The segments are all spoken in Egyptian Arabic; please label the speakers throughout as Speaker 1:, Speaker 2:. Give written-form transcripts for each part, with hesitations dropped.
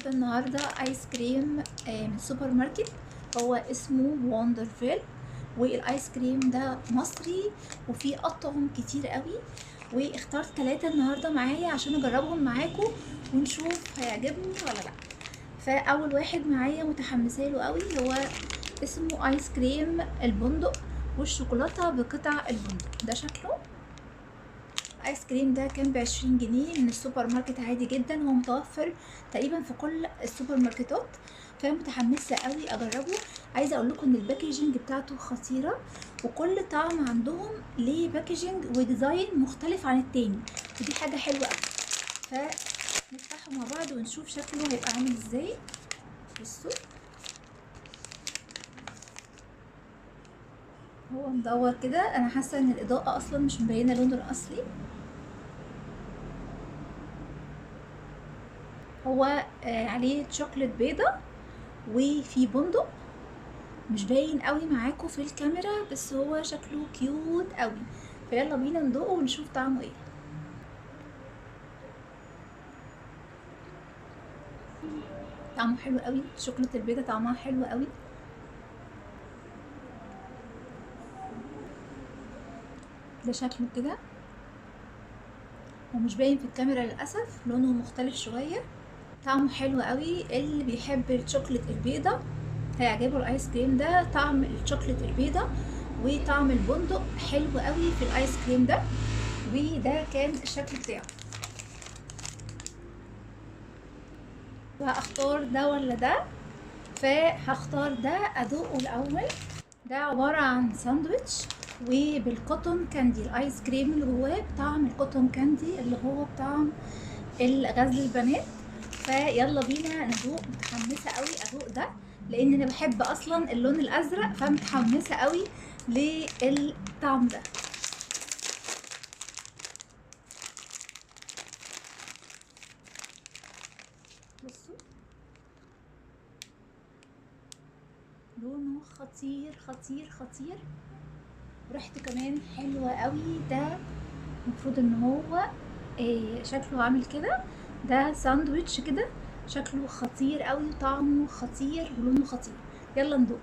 Speaker 1: جايبه النهارده ايس كريم من سوبر ماركت، هو اسمه وندرفيل، والايس كريم ده مصري وفيه اطعم كتير قوي، واخترت 3 النهارده معايا عشان اجربهم معاكم ونشوف هيعجبني ولا لا. فاول واحد معايا متحمسة له قوي هو اسمه ايس كريم البندق والشوكولاته بقطع البندق. ده شكله. الايس كريم ده كان ب20 جنيه من السوبر ماركت عادي جدا، هو متوفر تقريبا في كل السوبر ماركتات، فمتحمسه قوي اجربه. عايزه اقول لكم ان ال packaging بتاعته خطيرة، وكل طعم عندهم ليه packaging و design مختلف عن التاني، ودي حاجة حلوة قوي. فنفتحه مع بعض ونشوف شكله هيبقى عامل ازاي. بصوا هو مدور كده، انا حاسه ان الاضاءة اصلا مش مبينة لونه الاصلي. هو عليه شوكليت بيضة وفي بندق، مش باين قوي معاكم في الكاميرا بس هو شكله cute قوي. فيلا بينا ندوقه ونشوف طعمه ايه. طعمه حلو قوي، الشوكولاتة البيضة طعمها حلو قوي. ده شكله كده ومش باين في الكاميرا للاسف، لونه مختلف شوية. طعمه حلو قوي، اللي بيحب الشوكولاتة البيضة هيعجبه الايس كريم ده. طعم الشوكولاتة البيضة وطعم البندق حلو قوي في الايس كريم ده، وده كان الشكل بتاعه. هختار ده ولا ده؟ فهختار ده ادوقه الاول. ده عبارة عن ساندويتش وبال cotton candy، الايس كريم اللي جواه بطعم ال cotton candy اللي هو بطعم الغزل البنات. فيلا بينا ندوق. متحمسة قوي ادوق ده لان انا بحب اصلا اللون الازرق، فمتحمسه قوي للطعم ده. بصوا لونه خطير خطير خطير، ريحته كمان حلوة قوي. ده المفروض ان هو شكله عامل كده، ده ساندويتش كده شكله خطير قوي وطعمه خطير ولونه خطير. يلا ندوق.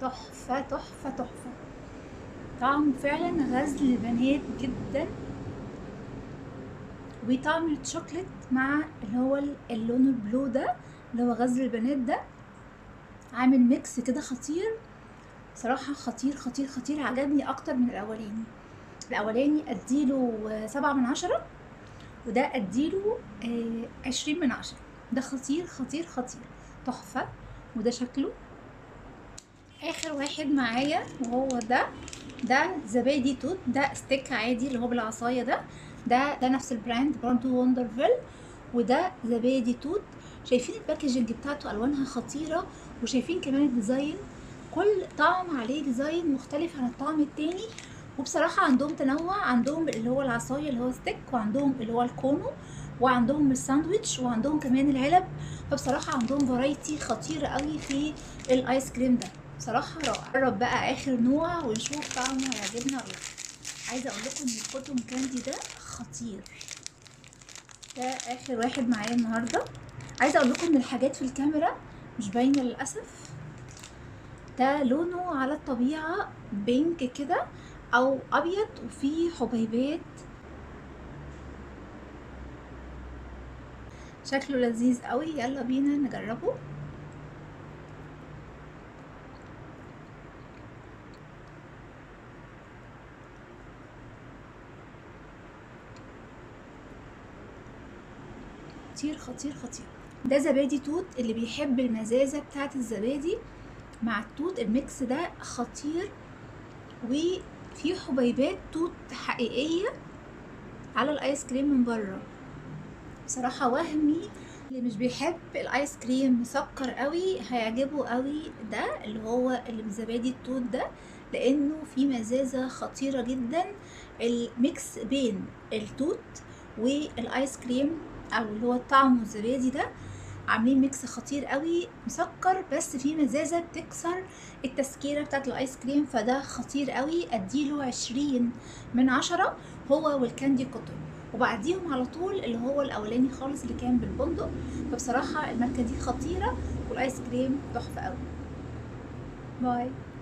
Speaker 1: تحفة تحفة تحفة، طعمه فعلا غزل بنات جدا، وطعم الشوكليت مع اللي هو اللون ال blue ده اللي هو غزل البنات ده، عامل mix كده خطير صراحة، خطير خطير خطير. عجبني اكتر من الاولاني. الاولاني اديله 7 من 10، وده اديله 20 من 10. ده خطير خطير خطير تحفة. وده شكله. اخر واحد معايا وهو ده، ده زبادي توت، ده stick عادي اللي هو بالعصاية ده، ده نفس ال brand برضو وندرفيل، وده زبادي توت. شايفين ال packaging بتاعته الوانها خطيرة، وشايفين كمان ال design، كل طعم عليه design مختلف عن الطعم التاني. وبصراحة عندهم تنوع، عندهم اللي هو العصاية اللي هو stick، وعندهم اللي هو الكونو، وعندهم الساندويتش، وعندهم كمان العلب. فبصراحة عندهم variety خطيرة قوي في الايس كريم ده، بصراحة رائع. نجرب بقى اخر نوع ونشوف طعمه هيعجبنا ولا لا. عايزه اقول لكم ان ال cotton candy ده خطير. ده اخر واحد معايا النهارده. عايزه اقول لكم ان الحاجات في الكاميرا مش باينة للاسف. ده لونه على الطبيعة pink كده او ابيض، وفيه حبيبات، شكله لذيذ قوي. يلا بينا نجربه. خطير خطير خطير. ده زبادي توت، اللي بيحب المزازه بتاعه الزبادي مع التوت، ال mix ده خطير، وفي حبيبات توت حقيقية على الايس كريم من بره. بصراحة وهمي. اللي مش بيحب الايس كريم مسكر قوي هيعجبه قوي ده اللي هو اللي بزبادي التوت ده، لانه في مزازه خطيرة جدا. ال mix بين التوت والايس كريم او اللي هو طعمه الزبادي ده عاملين mix خطير قوي، مسكر بس فيه مزازه بتكسر التسكيره بتاعت الايس كريم، فده خطير قوي، اديله 20 من 10 هو وال candy cotton. وبعديهم على طول اللي هو الاولاني خالص اللي كان بالبندق. فبصراحة الماركة دي خطيرة والايس كريم تحفة قوي. bye.